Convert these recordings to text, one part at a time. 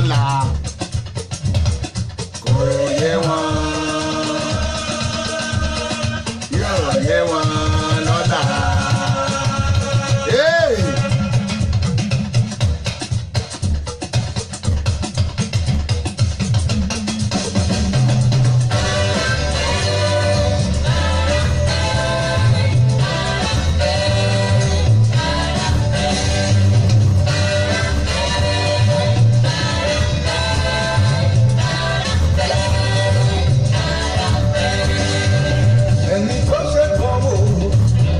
lọ́la. Kò yé wọn. Yóò yé wọn lọ́la. Hey! Ẹni tó ṣe kọ́ wò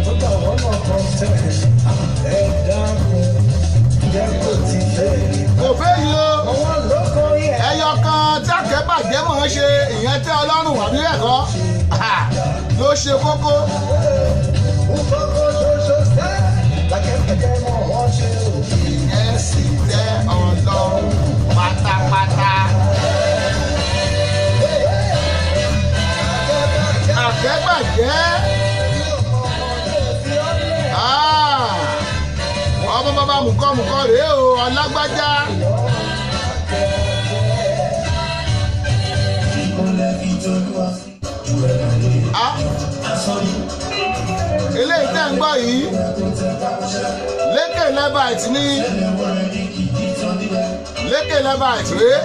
ó gbà wọ́n náà kan tẹ̀ ẹ dákun jẹ́ kó ti fẹ́. Kò fẹ́ yìí o. Àwọn ló kọ́ yẹ. Ẹyọ kan tí àkẹ́bàjẹ́ mọ̀ ọ́n ṣe ìyẹn tẹ́ Ọlọ́run wà bí ẹ̀kọ́ ló ṣe kókó. Nkókó ṣoṣo sẹ́ lákẹ́kẹ̀jẹ́ mọ̀ wọ́n ṣe o. Ìyẹn sì tẹ́ Ọlọ́run pátápátá. Àkẹ́bàjẹ́ Ah! Ọmọ bàbá mùkọ́mùkọ́ rèé o, ọlágbájá. Ah! Eléyìí tẹ́ ń gbọ́ yìí, Lékè Levite ní Lékè Levite rèé.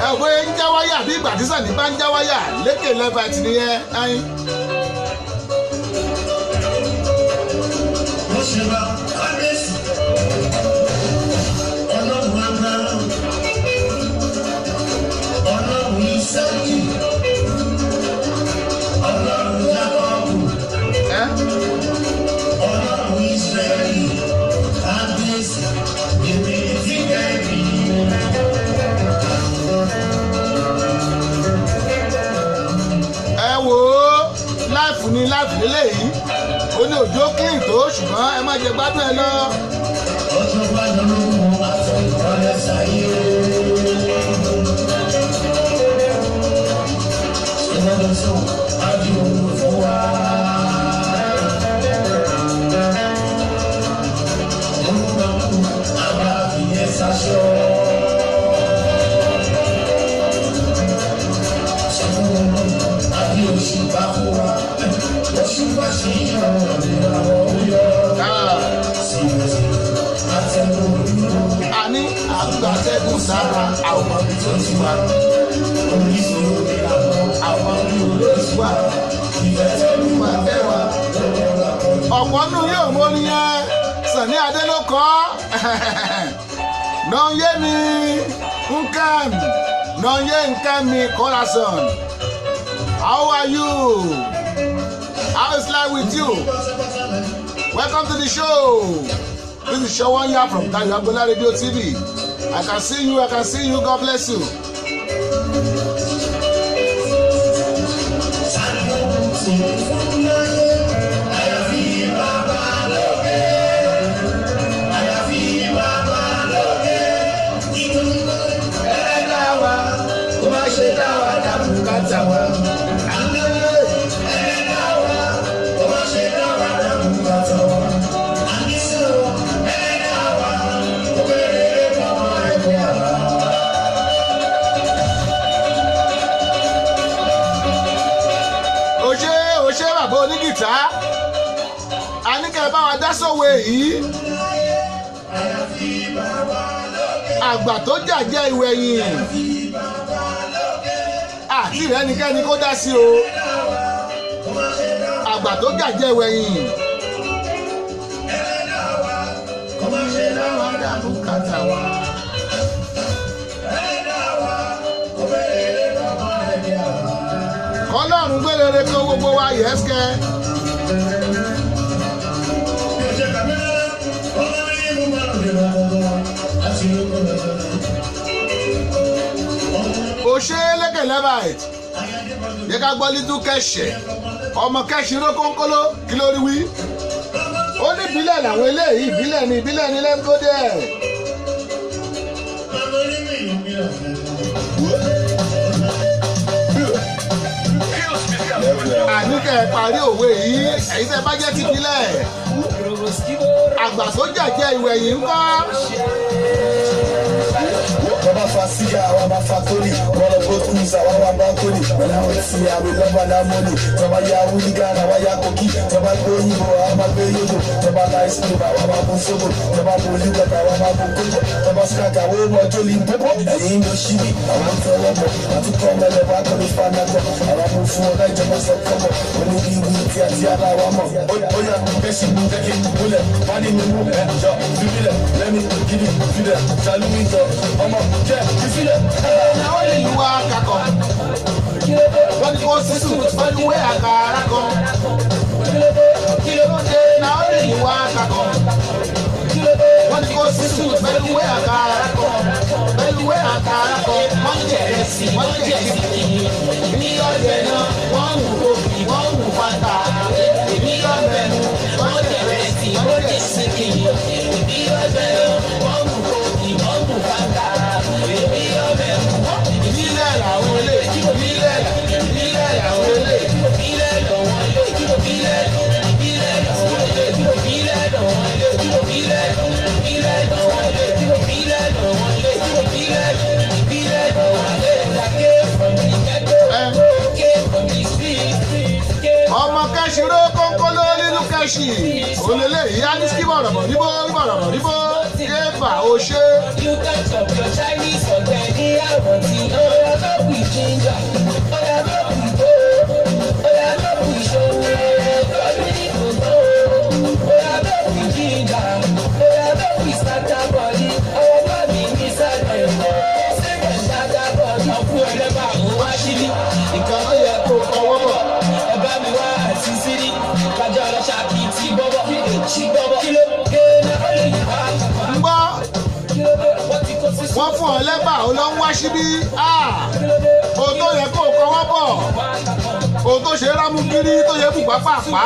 Ẹ wo ń já wáyà bí ìgbà tí Sàní bá ń já wáyà, Lékè Levite nìyẹn ẹyin. Ẹ ẹ wò ó, láìfù ni láìfù lélẹ́yìí, ó ní òjò clean tó, ṣùgbọ́n ẹ má jẹ gbádùn ẹ lọ. Ah. Àní àgbàtẹ́gùn sára àwọn ibi tó ti wá. Àwọn ibi tó ti wá. Máa fẹ́ wa. Ọ̀pọ̀ nù yóò mọ orin yẹn, Sàní Adé ló kọ́. Nọ̀nyé mi Nkem, Nọ̀nyé Nkem mi Kọ́lásọ̀n. How are you? How is life with you? Welcome to the show. This is Shawanya from Tayo Agbola Radio TV. I can see you, I can see you. God bless you. Ẹlẹ́dàá wa kó má ṣe dá wa dá bùkátà wa. Ẹlẹ́dàá wa kó má ṣe dá wa dá bùkátà wa. Ẹlẹ́dàá wa kó bẹ̀rẹ̀ bàbá ẹgbẹ́ wa. Òṣè òṣè bàbá onígìtá. A ní kẹ́ ẹ bá wa dá sówe yìí. Àgbà tó jàjẹ́ ìwẹ̀yìn. Àti ìrẹ́nikẹ́ni kó dá sí o. Àgbà tó jàjẹ́ ìwẹ̀yìn. Kó má ṣe dá wa dá bùkátà wa. Ẹlẹ́dàá wa kó bẹ̀rẹ̀ bàbá ẹgbẹ́ wa. Kọ́lọ́run gbélére kó gbogbo wa yẹ́sìkẹ́. Òṣè Lékè Levite. Yẹ ká gbọ́ lítú kẹ̀ṣẹ̀. Ọmọ kẹ̀ṣin ló kónkóló kí ló rí wí. Ó ní ìbílẹ̀ làwọn eléyìí, ìbílẹ̀ ni, ìbílẹ̀ ni, let's go there. Àníkẹ́ ẹ parí òwe yìí, ẹ̀yin tẹ́ bá jẹ́ ti ìbílẹ̀. Àgbà tó jẹ̀jẹ̀ ìwẹ̀ yìí ń kọ́. Bàbá fa sígá, àwa máa fa kólì. Wọ́n lọ go cruise, àwa wà báńkólì. When I went see, I will love and harmony. Tọ́ba ya hooligan, àwa ya koki. Tọ́ba gbé òyìnbó, àwa máa gbé yógò. Tọ́ba láìsí ló, àwa máa mú sóbò. Tọ́ba mú olúgbàtà, àwa máa mú kókó. Tọ́ba skaka, àwọn ọmọ tó lè pópó. Ẹ̀yin ló ṣí mi, àwọn ń tọwọ́ bọ̀. Àtúkọ̀ mẹ́lẹ̀ wá kọ́ ló fa nàgbọ̀. Àwọn mú fún ọ̀gá ìjọba sọ kọ́bọ̀. Oníbi ìwé tí a ti aláwa mọ̀. Ó yà kẹ́sì mú kẹ́kẹ́ múlẹ̀. Wá ní mi mú ẹ̀ jọ fífilẹ̀. Lẹ́mi gidi filẹ̀. Sàlùmí jọ ọmọ jẹ́ fífilẹ̀. Ó lè lu akakọ̀. Wọ́n ní kó sísù, wọ́n ní wé àkàrà kan. Kí ló dé náà ó lè lu akakọ̀? Wọ́n ní kó sísù pẹ̀lú wé àkàrà kan. Pẹ̀lú wé àkàrà kan. Wọ́n jẹ̀ ẹ̀sìn, wọ́n jẹ̀ ẹ̀sìn. Bí ọ̀jẹ̀ náà, wọ́n ń wò òbí, wọ́n ń wò fata. Èmi ọ̀bẹ nu, wọ́n jẹ̀ ẹ̀sìn, wọ́n jẹ̀ síkì. Èmi ọ̀bẹ nu, wọ́n ń wò òbí, wọ́n ń wò fata. Èmi ọ̀bẹ nu, ìbílẹ̀ làwọn ilé, ìbílẹ̀, ìbílẹ̀ làwọn ilé. Ìbílẹ̀ làwọn ilé, ìbílẹ̀, ìbílẹ̀ làwọn ilé, ìbílẹ̀ làwọn ilé, ìbílẹ̀, ìbílẹ̀ làwọn ilé, ìbílẹ̀ làwọn ilé, ìbílẹ̀, ìbílẹ̀ làwọn ilé. Ọmọ kẹ́sìró kónkóló nínú kẹ́sì òlélẹ̀ ìyá ní kí bọ̀rọ̀bọ̀ níbó bọ̀rọ̀bọ̀ níbó kéèbà ó ṣe. You can chop your Chinese ọ̀gbẹ́ni àwọn tí ọ̀rọ̀ bá wù ginger, ọ̀rọ̀ bá wù tó, ọ̀rọ̀ bá wù ṣòwò, ọ̀rọ̀ ní kò tó, ọ̀rọ̀ bá wù ginger, ọ̀rọ̀ bá wù scatter body, ọ̀rọ̀ bá mi ní sàlẹ̀ ẹ̀kọ́, sẹ́yìn scatter body. Ọ̀fun ẹlẹ́bà ń wá síbí, nǹkan tó yẹ kó kọwọ́ bọ̀, ẹ bá mi wá àti sírí, kájọ lọ ṣàkìtì bọ́bọ̀, ṣì bọ́bọ̀, kí ló dé náà ó lè yí wá. Ń gbọ́, wọ́n fún ọ lẹ́bà ó lọ ń wá síbí, ohun tó yẹ kó kọwọ́ bọ̀, ohun tó ṣe rámú kiri tó yẹ bùpá pàpà.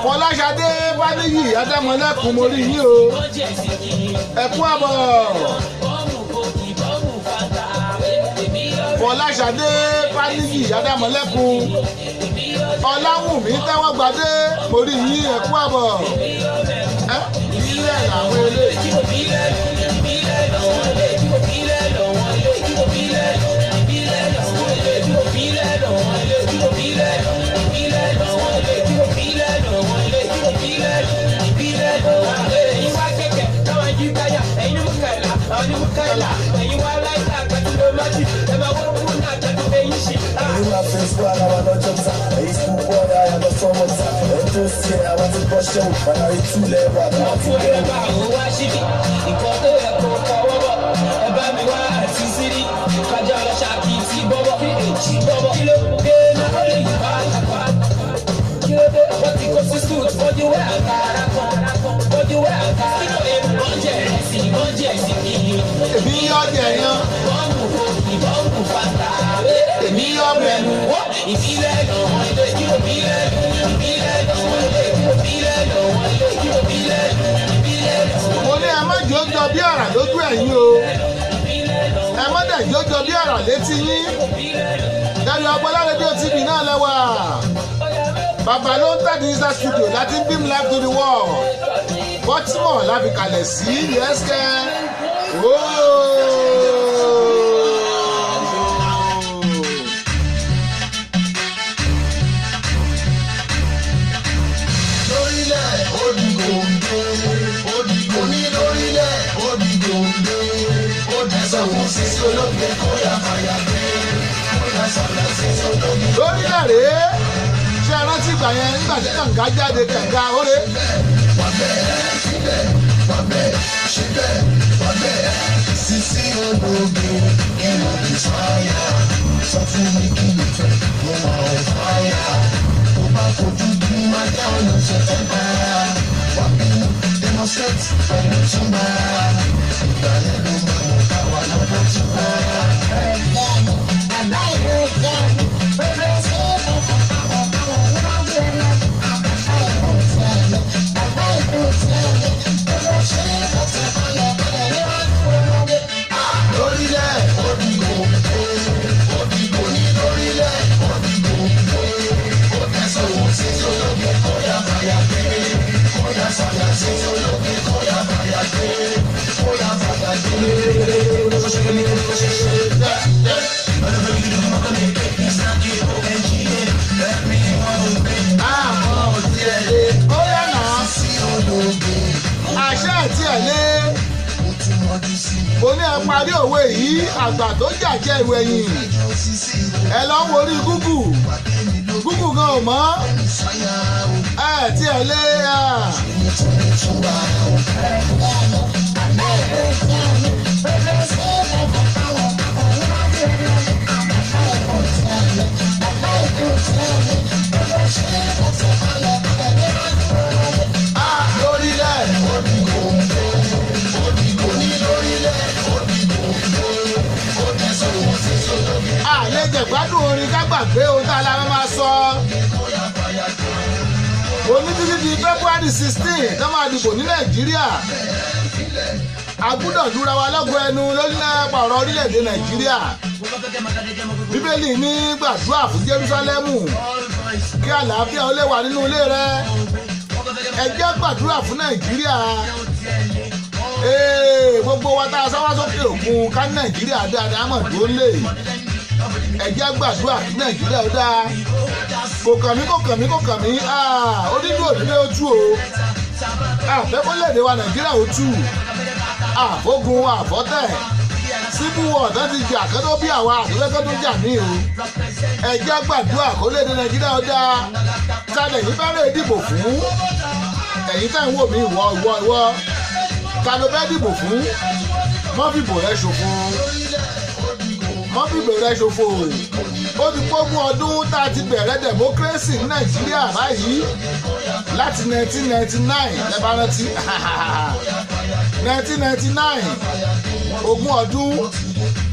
Fọláṣadé Fáníyì Adámọlẹ́kùn, mo rí yín o, ẹ kú àbọ̀. Fọláṣadé Fáníyì Adámọlẹ́kùn, Ọláwùmí Tẹ́wọ́gbadé, mo rí yín, ẹ kú àbọ̀. Ẹ ìbílẹ̀ làwọn eléyìí. Ẹ̀yin máa fẹ́ fún ara wa lọ́jọ́ ta. Ẹ̀yin fún bọ́ọ̀lù ara lọ sọ́mọ́ ta. Ẹ̀ tó ṣe àwọn ti bọ́ ṣẹ́wò. Bàbá ìtúlẹ̀ wà láti Fún bẹ̀rù. ẹlẹ́bà ń wá síbí, nǹkan tó yẹ kó kọwọ́ bọ̀, ẹ bá mi wá àti sírí, kájọ lọ ṣàkìtì bọ́bọ̀, èjì bọ́bọ̀, kí ló dé náà ó lè yí wá kàkọ́. Kí ló dé? Wọ́n ti kó sí suit, bọ́jú wẹ́ àkàrà kan, bọ́jú wẹ́ àkàrà kan. Wọ́n jẹ̀ ẹ̀sìn, wọ́n jẹ̀ ẹ̀sìn kìíní. Èmi yọ jẹ̀ yan. Wọ́n mú kókì, wọ́n mú fanta. Èmi yọ mẹ́nu. Ìbílẹ̀ lọ́wọ́ ilé, ìbílẹ̀, ìbílẹ̀ lọ́wọ́ ilé, ìbílẹ̀ lọ́wọ́ ilé, ìbílẹ̀, ìbílẹ̀ lọ́wọ́ Mo ní ẹ má jò jọ bí àrà lójú ẹ̀yin o, ẹ má dẹ̀ jò jọ bí àrà létí yín. Dayọ̀ Agbọ́lá rédíò TV náà lẹ́wà. Bàbá ló ń tàdí Isa studio láti beam live to the world. Baltimore láfi kalẹ̀ sí yẹ́sẹ̀ ooo. Lórílẹ̀ òdìgòǹdè òdìgò ní lórílẹ̀ òdìgòǹdè òdìsọ fún sísí ológe kó yà fàyà gbé kó yà sọ̀rọ̀ sísí ológe. Lórílẹ̀ rèé, ṣé ẹ rántí ìgbà yẹn nígbà tí kànga jáde, kànga óre. Wà bẹ́ẹ̀ síbẹ̀, wà bẹ́ẹ̀ síbẹ̀, wà bẹ́ẹ̀ sísí ológe kí ló dé fàyà sọ fún mi kí ló fẹ́ mo wà ó fàyà tó bá fojú bí má jẹ́ ọ̀nà ṣe fẹ́ bá wà bínú demonstrate pẹ̀lú túmbà ìgbà yẹn ló máa mọ̀ káwa lọ́dọ̀ túmbà. Àwọn ò tiẹ̀ lé. Ó yá nà. Àṣẹ ẹ̀ tiẹ̀ lé. Mo ní ẹ parí òwe yìí, àgbà tó jàjẹ́ ìwẹ̀yìn. Ẹ lọ ń worí Google. Google gan ò mọ̀. Ẹ tiẹ̀ lé. Lórílẹ̀. Àlejò gbádùn orin ká gbàgbé ohun tá a la máa sọ. Oní títí di February 16 tó máa dìbò ní Nàìjíríà. A gbúdọ̀ dúra wa lọ́gọ ẹnu lórílẹ̀ ọ̀rọ̀ orílẹ̀-èdè Nàìjíríà. Bíbélì ní gbàdúrà fún Jerúsálẹ́mù kí àlàáfíà ó lè wà nínú ilé rẹ. Ẹ jẹ́ gbàdúrà fún Nàìjíríà. Ee, gbogbo wa tá a sáwá sókè òkun ká ní Nàìjíríà dáadáa mọ̀ tó lè. Ẹ jẹ́ gbàdúrà kí Nàìjíríà ó dáa. Kò kàn mí, kò kàn mí, kò kàn mí. Onídùú òdìdé ó tú o. Àfẹ́kọ́lẹ̀dẹ̀ wa Nàìjíríà ó tú. Àfógun àfọ́tẹ̀. Civil war tó ti jà kó tó bí àwa àtúntò tó jà mí o. Ẹ jẹ́ gbàdúrà kó léde Nàìjíríà ó dáa. Tálẹ̀ yìí fẹ́rẹ̀ dìbò fún. Ẹ̀yin tá ń wò mí, ìwọ ìwọ ìwọ. Ta ló fẹ́ dìbò fún? Mọ́ fìbò rẹ ṣòfò. Mọ́ fìbò rẹ ṣòfò. Ó ti pógún ọdún tá a ti bẹ̀rẹ̀ democracy ní Nàìjíríà báyìí. Láti 1999 lẹ́ bá rántí. 1999, ogún ọdún,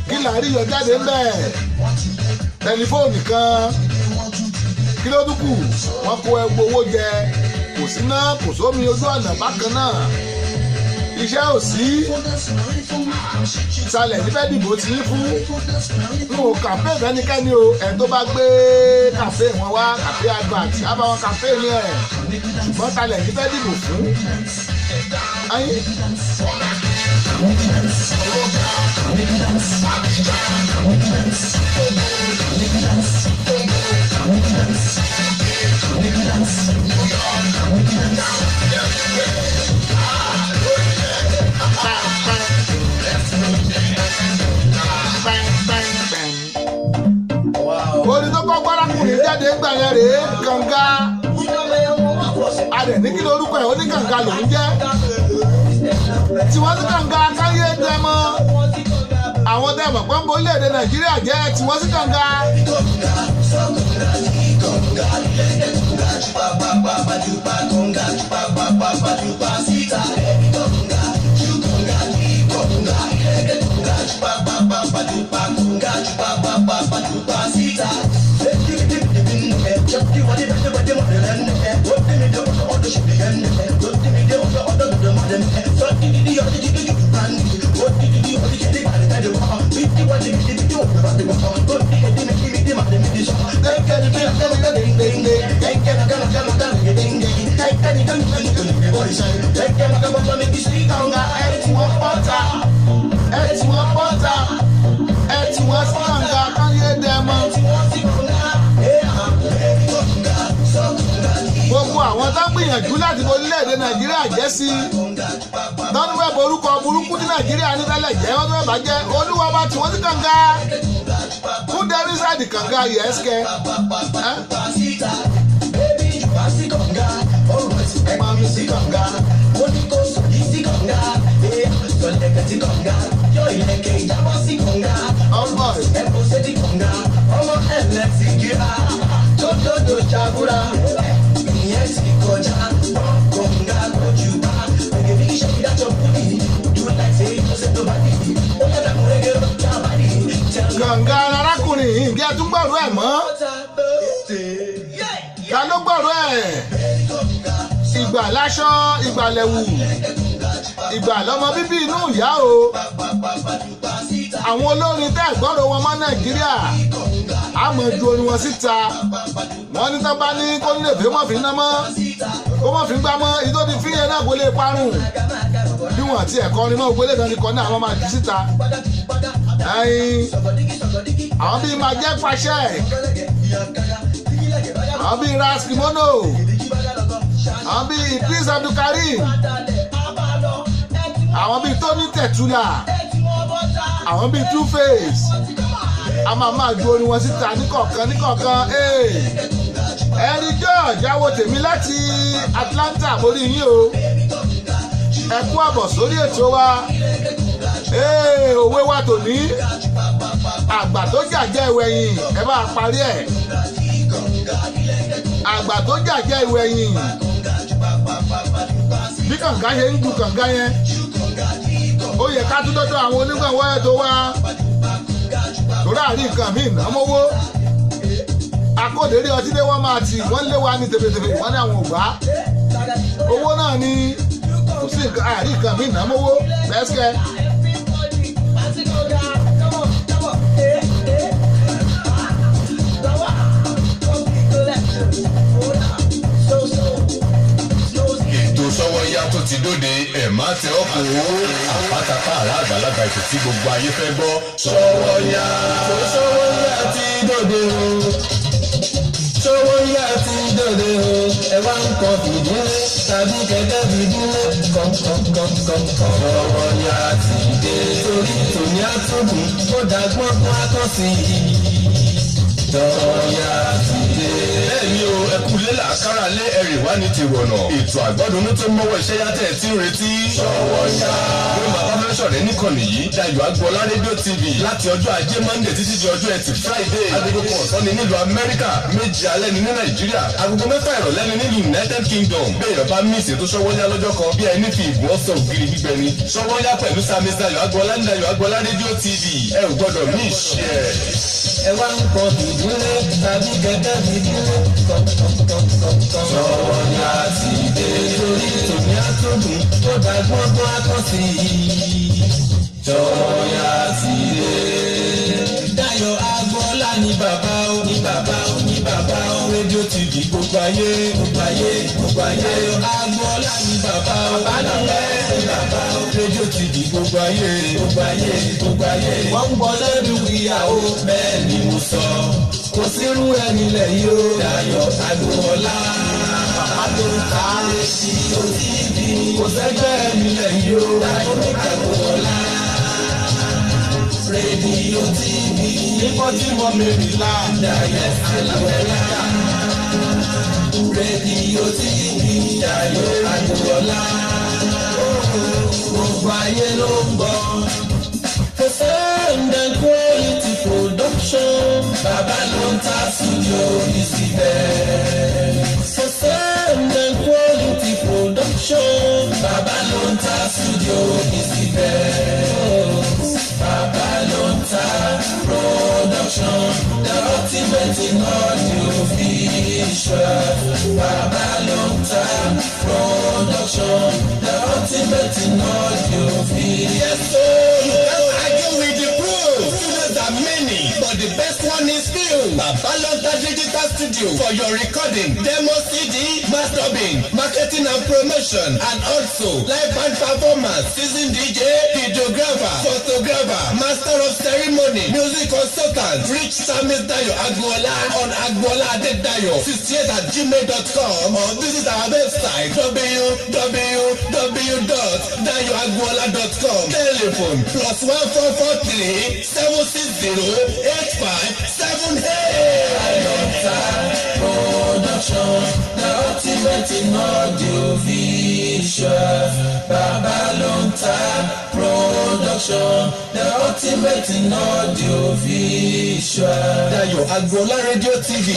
kí là ń rí yọ jáde ńbẹ̀? Tẹlifóònù kan, kí ló dúkù? Wọ́n kó ẹgbẹ́ owó jẹ, kò sí ná, kò sómi, ojú ọ̀nà bákan náà, iṣẹ́ ò sí. Talẹ̀ nífẹ̀ẹ́ dìbò tí ń fún n ò campaign fẹ́nikẹ́ni o. Ẹ̀ tó bá gbé campaign wọn wá, campaign advert, á bá wọn campaign ní ẹ̀. Ṣùgbọ́n talẹ̀ nífẹ̀ẹ́ dìbò fún ayé. Orin tó kọ́ gbárakùnrin jáde ń gbà yẹn rèé, kànga. Adẹ̀ ní kí lorúkọ ẹ̀? Ó ní kànga lòún jẹ́. Tí wọ́n sí kànga káyé dẹmọ. Àwọn dẹmọ pọ́nbó orílẹ̀-èdè Nàìjíríà jẹ́ tí wọ́n sí kànga. Ẹ tí wọ́n pọ́ta, ẹ tí wọ́n pọ́ta, ẹ tí wọ́n sí kànga káyé dẹmọ. Gbogbo àwọn tó ń gbìyànjú láti bo orílẹ̀-èdè Nàìjíríà jẹ́ sí i tọ́nu fẹ́ borúkọ burúkú ní Nàìjíríà ní tẹ́lẹ̀ jẹ́, wọ́n tó fẹ́ bàjẹ́. Olúwa bá tí wọ́n sí kànga fún dẹ́rísàdì kànga yẹ́sìkẹ́. Ọmọ kànga arákùnrin yìí, ǹjẹ́ tún gbọ́rọ̀ ẹ̀ mọ́? Ta ló gbọ́rọ̀ ẹ̀? Ìgbà láṣọ, ìgbà lẹ̀wù, ìgbà lọ́mọ bíbí inú ìyá o. Àwọn olórin tẹ́ gbọ́rọ̀ wọn mọ́ Nàìjíríà, á mọ̀ ju orin wọn síta. Wọ́n ní tán bá ní kó lè fẹ́ mọ́ fi ná mọ́. Ó mọ̀ fi gbá mọ́ ìtò ti fi yẹn náà kó lè parun. Bí wọ́n ti ẹ̀kọ́ ni mọ́ ògbélé kan ní kọ́ náà wọ́n máa jù síta. Ẹyin àwọn bíi máa jẹ́ pàṣẹ, àwọn bíi Ras Kimono, àwọn bíi Idris Abdulkareem, àwọn bíi Tony Tetuila, àwọn bíi Two Face, a máa máa ju orin wọn síta níkọ̀ọ̀kan níkọ̀ọ̀kan. Ẹni George awo tèmi láti Atlanta, mo rí yín o, ẹ kú àbọ̀ sórí ètò wa. Òwe wa tòní, àgbà tó jàjẹ́ ìwẹ̀yìn, ẹ bá parí ẹ̀. Àgbà tó jàjẹ́ ìwẹ̀yìn, bí kànga ṣe ń ju kànga yẹn, ó yẹ ká tún dọ́dọ̀ àwọn onígbàwọ́ ẹ̀ tó wá torí àrí nǹkan míì náà mówó akódéré ọtí dé. Wọ́n máa tì wọ́n lé wa ní tèfètèfè, wọ́n ní àwọn ògbà owó náà ní kò sí àrí nǹkan míì náà mówó bẹ́ẹ̀sìkẹ́. Ètò Sọ́wọ́yá tó ti dóde, ẹ̀ má tẹ ọ́ kó àpátápá àrà àgbàlagbà, ètò tí gbogbo ayé fẹ́ gbọ́. Sọ́wọ́yá, Ètò Sọ́wọ́yá ti dóde o. Sọ́wọ́yá ti dóde o. Ẹ wá ń kọ fìdílé tàbí kẹ̀kẹ́ fìdílé kọ̀ǹkọ̀ǹkọ̀ǹkọ̀. Sọ́wọ́yá ti dé. Torí tòní àtúndùn ó dàgbọ́n fún akọ́sí yìí. Sọ́wọ́yá ti dé. Bẹ́ẹ̀ ni o, ẹ kú lé làákàrà lé ẹ̀rì wá ní tìrọ̀nà. Ètò àgbọ́dúnú tó mọ́wọ́ iṣẹ́ yàtẹ̀ tí ń retí. Sọ́wọ́yá. Ló máa bá fẹ́ sọ̀rọ̀ níkànnì yìí, Dayọ̀ Agboola Rédíò TV, láti ọjọ́ Ajé Monday títí di ọjọ́ Ẹtì Friday. 1:00 ọ̀sán ni nílùú Amẹ́ríkà, 7 alẹ́ ni ní Nàìjíríà, 6:30 ìrọ̀lẹ́ ni nílùú United Kingdom. Bẹ́ẹ̀ bá miss ètò Sọ́wọ́yá lọ́jọ́ kan, bí ẹni fi ìgùn ọ̀sán ògiri gbígbẹ ni. Sọ́wọ́yá pẹ̀lú Sami Dayọ̀ Agboola ní Dayọ̀ Agboola Rédíò TV, ẹ ò gbọ́dọ̀ miss ẹ̀. Ẹ wá ń kọ fìdílé tàbí kẹ̀kẹ́ fìdílé kọ̀ǹkọ̀ǹkọ̀ǹkọ̀. Sọ́wọ́yá ti dé. Torí tòní àtúndùn ó dàgbọ́n fún akọ́sí yìí. Sọ́wọ́yá ti dé. Dayọ̀ Agboola ní bàbá ó ní bàbá ó ní bàbá ó. Rédíò TV, gbogbo ayé, gbogbo ayé, gbogbo ayé. Dayọ̀ Agboola ní bàbá ó bàbá ní bàbá ó. Rédíò TV, gbogbo ayé, gbogbo ayé, gbogbo ayé. Wọ́n ń gbọ́ lẹ́nu ìyàwó, bẹ́ẹ̀ ni mo sọ. Kò sírú ẹni lẹ̀ yìí o. Dayọ̀ Agboola. Bàbá tó ń ta rédíò TV. Kò sẹ́gbẹ́ ẹni lẹ̀ yìí o. Dayọ̀ Agboola. Rédíò TV. Ní Baltimore, Maryland. Dayọ̀ Agboola. Rédíò TV. Dayọ̀ Agboola. Gbogbo ayé ló ń gbọ́. For sound and quality production, Bàbá ló ń ta studio is the best. For sound and quality production, Bàbá ló ń ta studio is the best. Bàbá ló ń ta production, the ultimate in audio visual. Bàbá ló ń ta production, the ultimate in audio visual. Yes, so you can't argue with the proof. Studios are many, but the best one is few. Babalonta Digital Studio for your recording, demo CD, mastering, marketing and promotion, and also live band performance, season DJ, videographer, photographer, master of ceremony, music consultant. Reach Samis Dayo Agboola on agboola adedayo68@gmail.com or visit our website www.dayoagboola.com. Telephone +1 443 760 8578. Production, the ultimate in audio visual. Bàbá ló ń ta production, the ultimate in audio visual. Dayo Agboola Radio TV.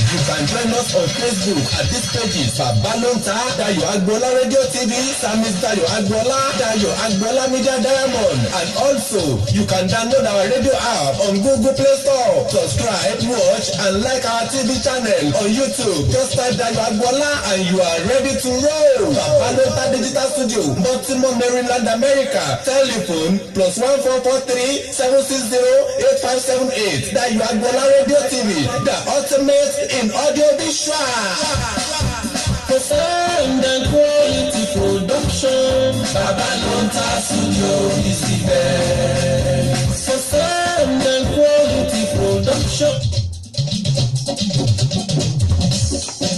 You can join us on Facebook at these pages: Babalonta Dayo Agboola Radio TV, Samis Dayo Agboola, Dayo Agboola Media Diamond, and also you can download our radio app on Google Play Store. Subscribe, watch, and like our TV channel on YouTube. Just type Dayo Agboola and you are ready to roll. Babalonta Digital Studio, Baltimore, Maryland, America. Telephone +1 443 760 8578. Dayo Agboola Radio TV, the ultimate in Audiovisual. For sound and quality production. Bàbá ló ń ta studio is the best. For sound and quality production.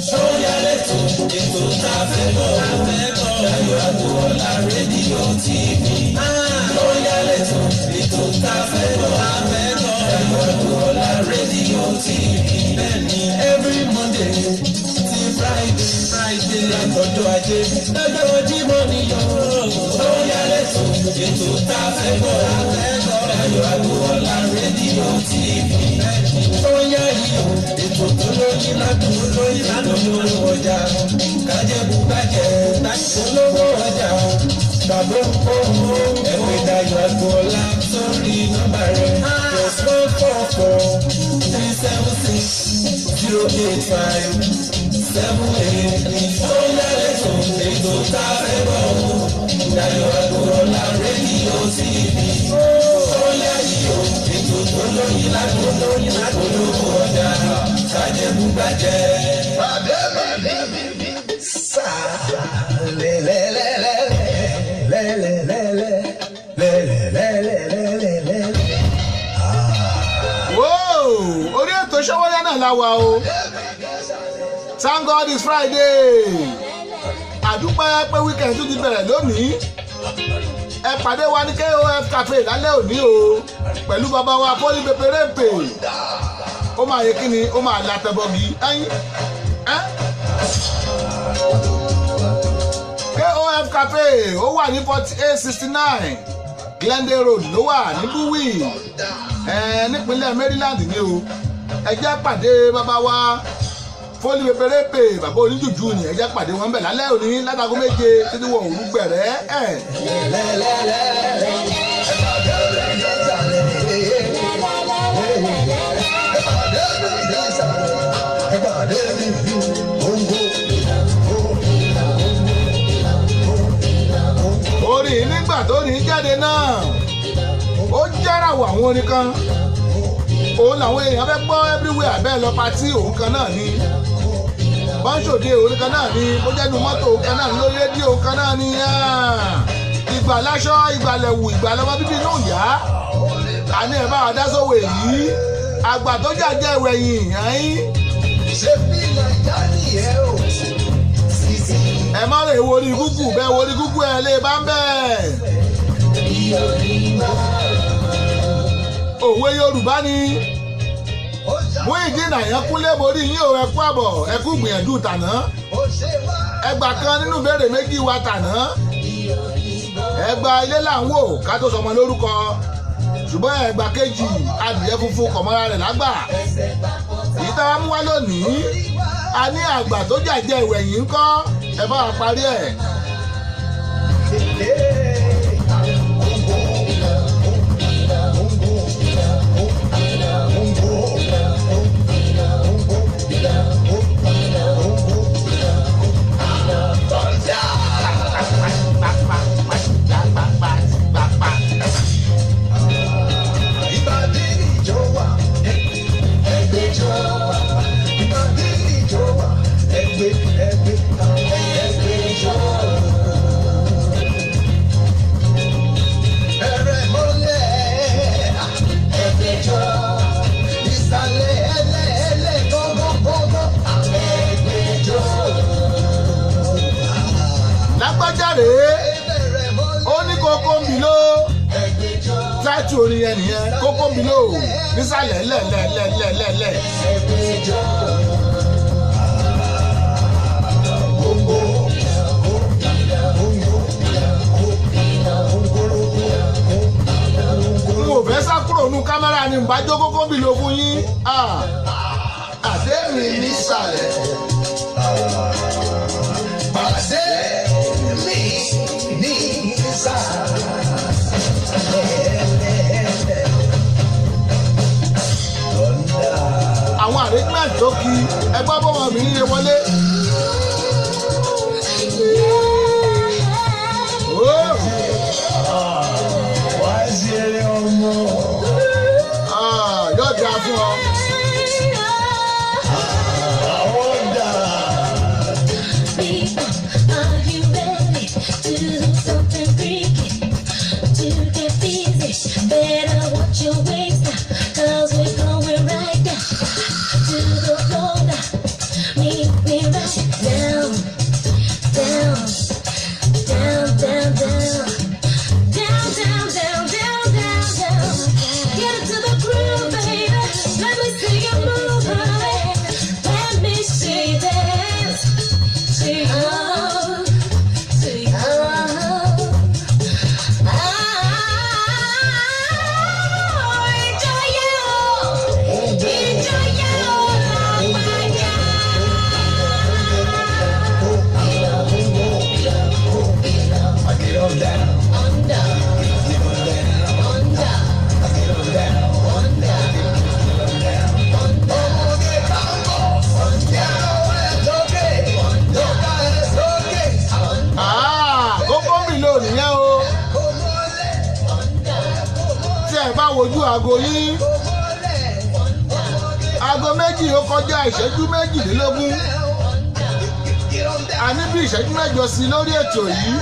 Sọ́yà lẹ́tọ̀ ètò tá a fẹ́ bọ̀ Dayọ̀ Agboola rédíò TV. Sọ́yà lẹ́tọ̀ ètò tá a fẹ́ bọ̀ Dayọ̀ Agboola rédíò TV. Bẹ́ẹ̀ni every Monday ti Friday Friday látọjọ́ ajé lọ́jọ́ Jímọ̀ níyọ̀. Sọ́yà lẹ́tọ̀ ètò tá a fẹ́ bọ̀ Dayọ̀ Agboola rédíò TV. Sọ́yà yìí o ètò tó lóyún ládùn lóyún ládùn lówó ọjà kájẹ́bù bàjẹ́ olówó ọjà tàbó owó ẹ̀wẹ̀ Dayọ̀ Agboola sórí nọ́mbà rẹ̀ +1 4 4 3 7 6 0 8 5 7 8. Sọ́yà lẹ́tọ̀ ètò tá a fẹ́ bọ̀ Dayọ̀ Agboola rédíò TV. Sọ́yà yìí o ètò tó lóyún ládùn lóyún ládùn lówó ọjà kájẹ́bù bàjẹ́. Whoa! Orí ètò Ṣọ́wọ́yá náà la wà o. Thank God it's Friday. Àdúpẹ́ pé weekend tún ti bẹ̀rẹ̀ lónìí. Ẹ pàdé wa ní KOF Cafe lálẹ́ òní o pẹ̀lú bàbá wa Pọ́lí Peperempe. Ó máa yẹ kí ni ó máa la tẹbọgi ẹyin. Ẹ́ KOF Cafe ó wà ní 4869 Glendale Road ló wà ní Bowie nípínlẹ̀ Maryland ni o. Ẹ jẹ́ pàdé bàbá wa Fólí Peperepe, bàbá oníjùjú ni. Ẹ jẹ́ pàdé wọn bẹ̀ lálẹ́ òní látago 7 títí wọ òru gbẹ̀rẹ́ ẹ̀. Orin nígbà tó ní jáde náà ó jẹ́ràwọ̀ àwọn orin kan òun làwọn èèyàn fẹ́ gbọ́ everywhere bẹ́ẹ̀ lọ patí òun kan náà ni bọ́ńsòde òun kan náà ni bó jẹ́nu mọ́tò òun kan náà ni lórí rédíò òun kan náà ni ìgbà láṣọ ìgbà lẹ̀wù ìgbà lọ́mọ bíbí inú ìyá àní ẹ̀ bá wa dá sówó èyí àgbà tó jàjẹ́ ìwẹ̀yìn ẹ̀yìn ẹ má lè wo orí gúgù bẹ́ẹ̀ wo orí gúgù ẹ lè bá ń bẹ́ẹ̀. Òwe Yorùbá ni Muyideen Àyànkúnlé borí yín o, ẹ kú àbọ̀, ẹ kú gbìyànjú tàná. Ẹgbà kan nínú ìbéèrè méjì wa tàná. Ẹgbà ilé là ń wò ká tó sọmọ lórúkọ, ṣùgbọ́n ẹgbà kejì adìyẹ funfun kọ̀mọ́ra rẹ̀ lágbà. Èyí tá a mú wá lónìí, a ní àgbà tó jàjẹ́ ìwẹ̀yìn ńkọ́, ẹ bá wa parí ẹ̀. Lágbájá rèé, ó ní kókó ń bì ló táìtù orin yẹn nìyẹn, kókó ń bì ló nísàlẹ̀ lẹ́lẹ́lẹ́lẹ́lẹ́. N ò fẹ́ sá kúrò nù kámẹ́rà ni n bá jó kókó ń bì ló fún yín. Àdé mi nísàlẹ̀. Pàdé mi nísàlẹ̀. Àwọn arrangement tó kí ẹgbẹ́ bọ́mọ mi ń wọlé. Yóò dáa fún ọ. Something freaky to get busy. Better watch your waist now, 'cause we're going right down to the floor now. Meet me right down, down, down, down, down. Down, down, down, down, down, down. Get into the groove, baby. Let me see you move, honey. Let me see you dance. See you move. See you move. Oh, enjoy you. Enjoy you. Oh my God. I get on down. Under. Get on down. Under. I get on down. Under. Ah, kókó mi lò nìyẹn o. Tí ẹ bá wojú aago yín, 2:02 kọjá. A ní bí 8 ìṣẹ́jú sí lórí ètò yìí.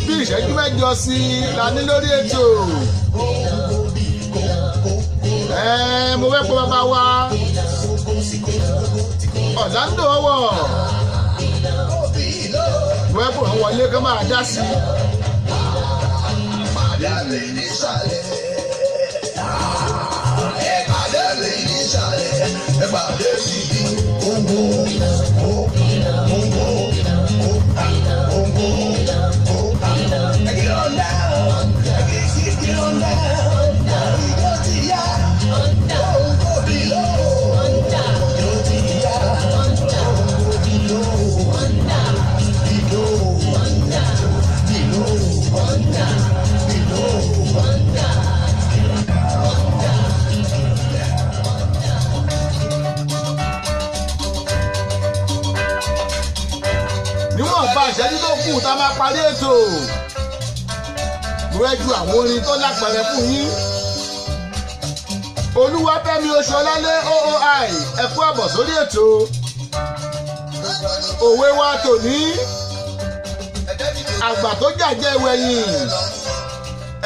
Bí 8 ìṣẹ́jú sí la ní lórí ètò. Ẹ mo fẹ́ pé bàbá wa Orlando ọwọ́ mo fẹ́ pé wọ́n wọlé kó máa dá sí i. Pàdé mi nísàlẹ̀. Ẹ pàdé mi nísàlẹ̀. Ẹ pàdé mi ní kóńgó, kó, kóńgó, kó, kóńgó, kó. Ẹ get on down. Ẹ get on down. Ìjọ ti yá. Kóńgó bí lò. Ìjọ ti yá. Kóńgó bí lò. Bí lò. Bí lò. Bí lò. Níwọ̀nba ìṣẹ́jú tó kù tá a máa parí ètò, mo fẹ́ ju àwọn orin tó lápẹẹrẹ fún yín. Olúwafẹ́mi Oṣuọlálé OOI, ẹ kú àbọ̀ sórí ètò. Òwe wa tòní: àgbà tó jàjẹ́ ìwẹ̀yìn.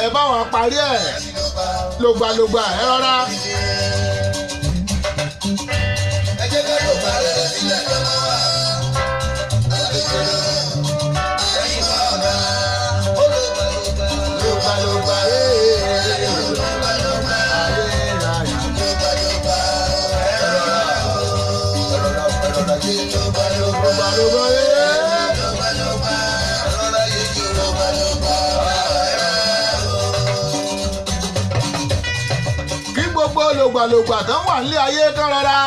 Ẹ bá wa parí ẹ̀ lògbàlògbà, ẹ rọra. Ẹ jẹ́ ká ló bá rẹ̀ sílẹ̀ lọ́wọ́ wa. Ẹ̀yin bàbá, ó ló bá ló bá. Lògbàlògbà ee. Ló bá ló bá. Ayé ayé. Ló bá ló bá. Ẹ rọra o, ẹ rọra o, ẹ rọra yé. Ló bá ló bá. Lògbàlògbà ee. Ló bá ló bá. Ẹ rọra yé jù. Ló bá ló bá. Ẹ rọra o. Kí gbogbo lògbàlògbà tán wà nílé ayé kán rọra.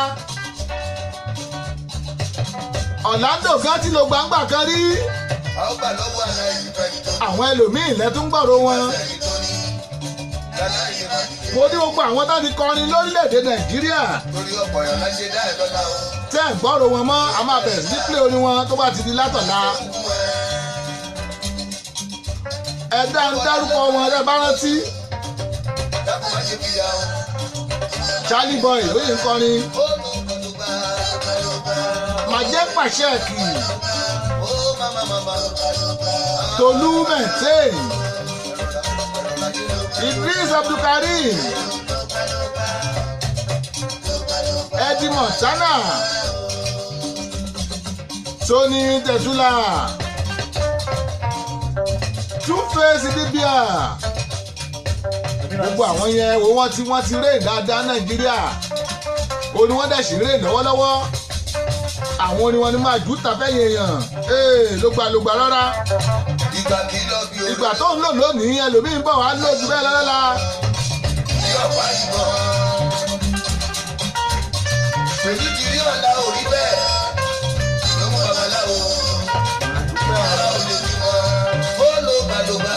Orlando gan ti lo gbangba kan rí. A ó gbà lọ́wọ́ aláìní fẹ́ni tó ní. Àwọn ẹlòmíín lẹ́tún gbọ̀rọ̀ wọn. Fẹ́ni tó ní. Láláyé má dìde. Mo ní gbogbo àwọn tó ti kọrin lórílẹ̀‐èdè Nàìjíríà Torí ọ̀pọ̀ èèyàn láṣẹ dá ẹ̀ lọ́la o. tẹ́ ẹ̀ gbọ́rọ̀ wọn mọ́, a máa bẹ̀rẹ̀ sí pé orin wọn tó bá ti di látọ̀la. Ẹ dá ń dárúkọ wọn ẹ bá rántí. Dákun má ṣe fìyà o. Charlie Boy lóye ń kọrin. Ó ló bá ló bá ló bá. Màjẹ́ Pàṣẹ́kì. Ó máma máma. Tolú Mẹ̀tẹ́ẹ̀n. Idris Abdulkareem. Eddie Montana. Tony Tetula. Two Face Idibia. Gbogbo àwọn yẹn wo wọ́n ti rèé dáadáa Nàìjíríà. Orin wọn dẹ̀ sì rèé lọ́wọ́lọ́wọ́. Àwọn orin wọn ni máa jù tàfẹ́ yẹn. Ee, lógbàlógbà rárá. Ìgbà kì í lọ bí orí. Ìgbà tó ń lò lónìí, ẹlòmíín bọ̀ wá lò jù bẹ́ẹ̀ lọ́lọ́la. Bí ọ̀pá ìbọn. Pèlú ti rí ọ̀la ò rí bẹ́ẹ̀. Ló mú babaláwo. Ara ò lè bímọ. Ó ló bá ló bá.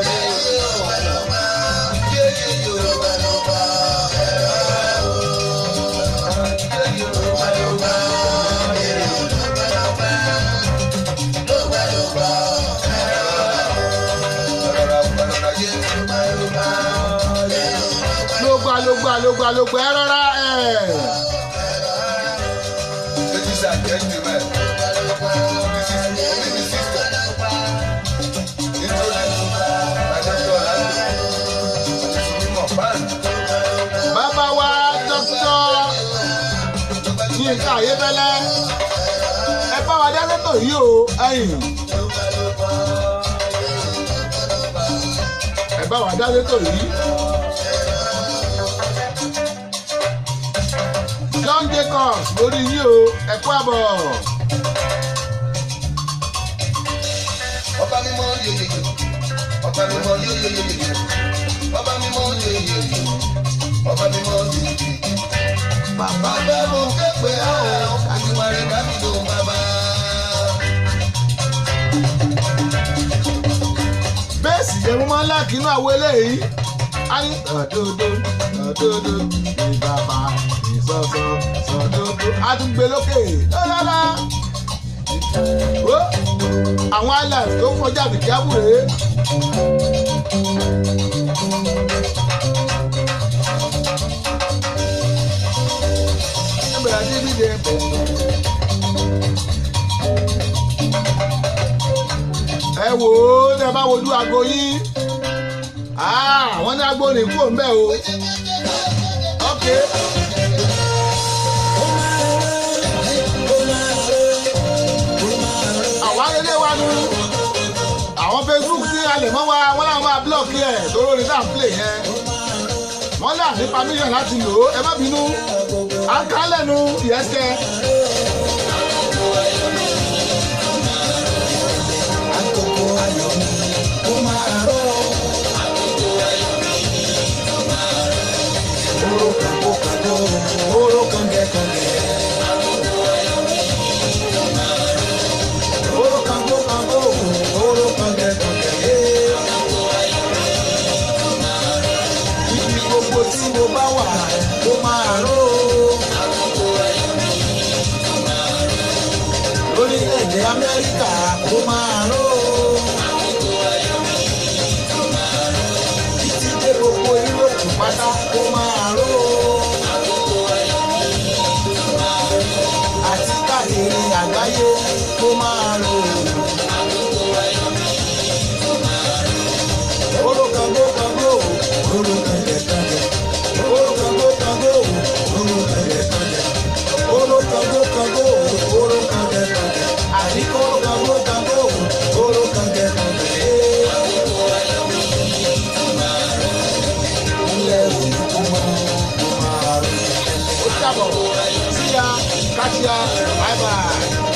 Yéyé o. Yéyé o. Yéyé o. Rọra rọra yé. Lógbà lógbà lógbà lógbà, ẹ rọra ẹ. Ladies and gentlemen. dá sétò yìí o ẹ̀yìn. Ẹ bá wa dá sétò yìí. John Jacobs lórí yìí o, ẹ kú àbọ̀. Ọba mímọ́ yeyeye, ọba mímọ́ yeyeye, ọba mímọ́ yeyeye, ọba mímọ́ yeyeye. Bàbá mo képe ọ́, àjùmọ̀rẹ́ bá mi lò bàbá. Bass yẹn mo máa ń like inú àwọn eléyìí. A ní ọ̀dọ́dọ́ ọ̀dọ́dọ́ ní bàbá ìsọ̀sọ̀ sọ̀dọ́dọ́. A tún gbé lókè lọ́lọ́lá. Ó àwọn highlife tó kọjá bìkí àbúrè. Ẹ bẹ̀rẹ̀ sí ní ìdè. Ẹ wò ó, tẹ bá wojú aago yín, wọ́n ní aago ní kúrò ńbẹ̀ o. Ok. Àwa lélẹ̀ wa nu àwọn Facebook tí a lè mọ́ wa, wọ́n láwọn máa block ẹ̀ lórí orin tá à ń play yẹn. Wọ́n lè ní permission láti lò ó, ẹ má bínú, à ń ká lẹ́nu ìyẹ́sẹ̀. Àkókò ayọ̀ mi, ó máa rọ̀. Oró kàngó kàngó, oró kàngẹ́ kàngẹ́. Oró kàngó kàngó, oró kàngẹ́ kàngẹ́. Ibi gbogbo tí mo bá wà, ó máa rọ̀. Lórílẹ̀-èdè Amẹ́ríkà, ó máa rọ̀. Títí dé gbogbo Yúróòpù pátá, ó máa rọ̀. Àti káàkiri àgbáyé, ó máa rọ̀. Oró kàngó kàngó, oró kàngẹ́ kàngẹ́. Oró kàngó kàngó, oró kàngẹ́ kàngẹ́. Oró kàngó kàngó, oró kàngẹ́ kàngẹ́. Àní kóró kàngó kàngó, oró kàngẹ́ kàngẹ́. Ilé òní kú mọ́, ó máa rọ̀. Ó dàbọ̀, see ya, catch ya, bye bye.